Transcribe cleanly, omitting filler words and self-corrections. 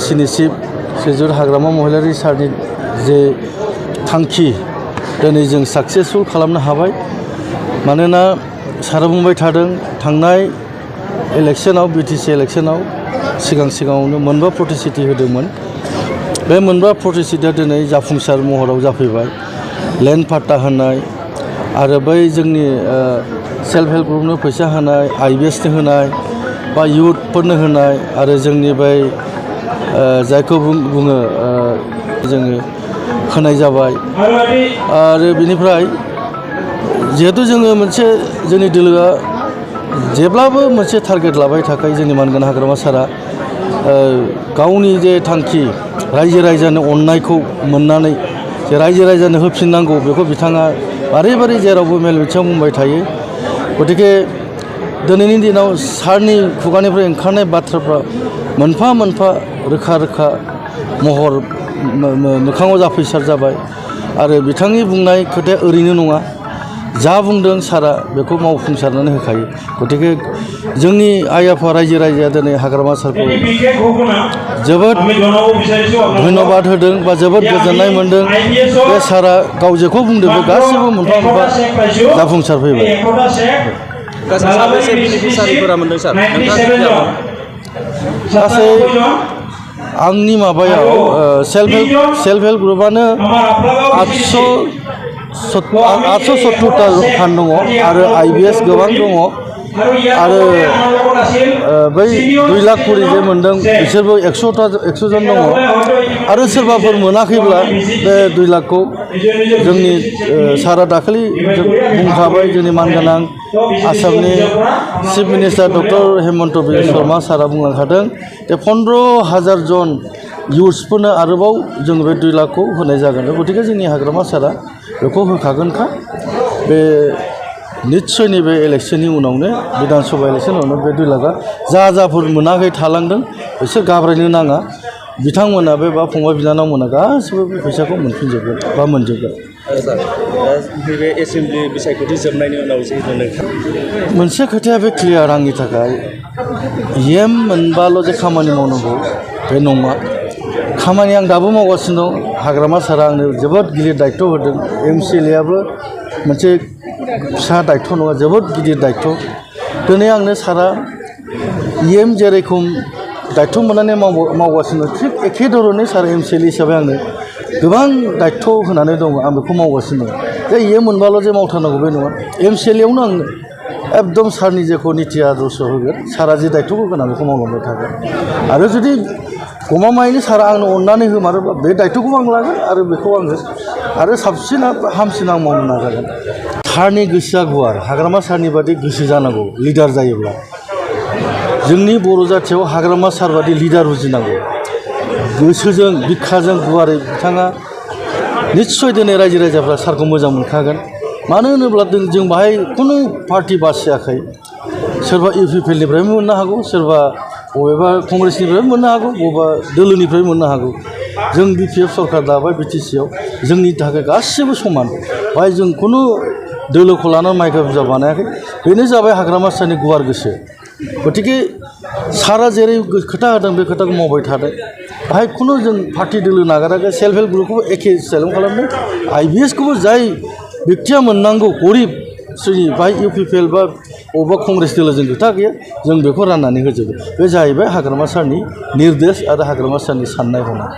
डिसिनि chief श्रीजुत हाग्रामा महिलारी सारनि जे थांखि दिनै जों साक्सेसफुल खालामनो हाबाय। मानोना सारा बुंबाय थादों थांनाय इलेक्शनाव बिटिसि इलेक्शनाव सिगाङावनो मोनबा प्रतिश्रुति होदोंमोन। बे मोनबा प्रतिश्रुतिया दिनै जाफुंसार महराव जाफैबाय। लेन्ड पाट्टा होनाय आरो बै जोंनि सेल्फ हेल्प ग्रुपनो फैसा होनाय, IBSनो होनाय बा इयुथफोरनो होनाय आरो जोंनि बै जायखौ बुङो जोङो होनाय जाबाय। आरो बिनिफ्राय जिहेतु जोङो मोनसे जोंनि दोलोआ जेब्लाबो मोनसे टारगेट लाबाय थाखायो जोंनि मानगोनां हाग्रामा सारा गावनि जे थांखि रायजो राजानो अननायखौ मोननानै जे रायजो राजानो होफिननांगौ बेखौ बिथाङा बारे जेरावबो मेल मिथिङाव बुंबाय थायो। गतिके दिनैनि दिनाव सारनि खुगानिफ्राय ओंखारनाय बाथ्राफ्रा मोनफा मोनफा रोखा महर मोखाङाव जाफैसार जाबाय। आरो बिथांनि बुंनाय खोथाया ओरैनो नङा, जा बुंदों सारा बेखौ मावफुंसारनानै होखायो। गतिके जोंनि आइ आफा रायजो राजाया दिनै हाग्रामा सारखौ जोबोद धन्यबाद होदों बा जोबोद गोजोननाय मोन्दों। बे सारा गाव जेखौ बुंदों बे गासैबो मोनफा मोनफा जाफुंसार फैबाय। गासै साबेसे बेनिफिसारिफोरा मोनदों सार? गासै आंनि माबायाव सेल्फ हेल्प ग्रुपआनो 870टा फान्ड दङ आरो IBS गोबां दङ आरो बै 2 लाख करि जे मोनदों बिसोरबो 100 जन दङ। आरो सोरबाफोर मोनाखैब्ला बे 2 लाखखौ जोंनि सारा दाखालि बुंखाबाय, जोंनि मानगोनां आसामनि chief minister doctor Hemant Biswa Sharma सारा बुंलांखादों जे 15,000 जन इयुथ्सफोरनो आरोबाव जों बे 2 लाखखौ होनाय जागोन। गतिके जोंनि हाग्रामा सारा बेखौ होखागोनखा। बे निस्सय नैबे इलेक्शननि उनावनो बिधान सभा इलेक्शननि उनाव बे 2 लाखआ जाफोर मोनाखै थालांदों बिसोर घाबरायनो नाङा। बिथांमोना बे बा फंबाय बिनानावमोना गासिबो बे फैसाखौ मोनफिनजोबगोन बा मोनजोबगोन। बे एसेम्बलि बिसायख'थि जोबनायनि उनाव मोनसे खोथाया बे क्लियार आंनि थाखाय, EM मोनबाल' जे खामानि मावनांगौ बे नङा। खामानि आं दाबो मावगासिनो दं। हाग्रामा सारा आंनो जोबोद गिलिर दायित्व होदों। MCLAआबो मोनसे फिसा दायित्व नङा, जोबोद गिदिर दायित्व। दिनै आंनो सारा EM जेरैखम दायित्व मोननानै मावगासिनो थिग एखे धरनै सारा MCLA हिसाबै आंनो गोबां दायित्व होनानै दङ। आं बेखौ मावगासिनो दं। जे EM मोनबाल' जे मावथारनांगौ बे नङा। MCLAआवनो आं एकदम सारनि जेखौ निति आदर्श होगोन, सारा जे दायित्व होगोन आं बेखौ मावलांबाय थागोन। आरो जुदि गमामायैनो सारा आंनो अननानै होमारोब्ला बे दायित्वखौ आं लागोन आरो बेखौ आङो आरो साबसिन हामसिन आं मावनो नाजागोन। सारनि गोसोआ गुवार, हाग्रामा सारनि बादि गोसो जानांगौ लिडार जायोब्ला। जोंनि बर' जाथियाव हाग्रामा सार बादि लिडार उजिनांगौ। गोसोजों बिखाजों गुवारै बिथाङा निस्सय दिनै रायजो राजाफ्रा सारखौ मोजां मोनखागोन। मानो होनोब्ला जों बाहाय खुनु पार्टि बासियाखै। सोरबा UPPनिफ्रायबो मोननो हागौ, सोरबा बबेबा कंग्रेसनिफ्रायबो मोननो हागौ, बबेबा दोलोनिफ्रायबो मोननो हागौ। जों BPF सरकार दाबाय BTCआव, जोंनि थाखाय गासिबो समान। बाहाय जों खुनु दोलोखौ लानानै माइका बिजा बानायाखै। बेनो जाबाय हाग्रामा सारनि गुवार गोसो। गतिके सारा जेरै खोथा होदों बे खोथाखौ मावबाय थादों। बाहाय खुनु जों पार्टि दोलो नागाराखै। सेल्फ हेल्प ग्रुपखौबो एखे स्टाइलावनो खालामदों। IBSखौबो जाय बेक्तिया मोननांगौ गरिब श्रेणी, बाहाय UPPL बा बबेबा कंग्रेस दोलोजों खोथा गैया, जों बेखौ राननानै होजोबो। बे जाहैबाय हाग्रामा सारनि निर्देश आरो हाग्रामा सारनि साननाय हनाय।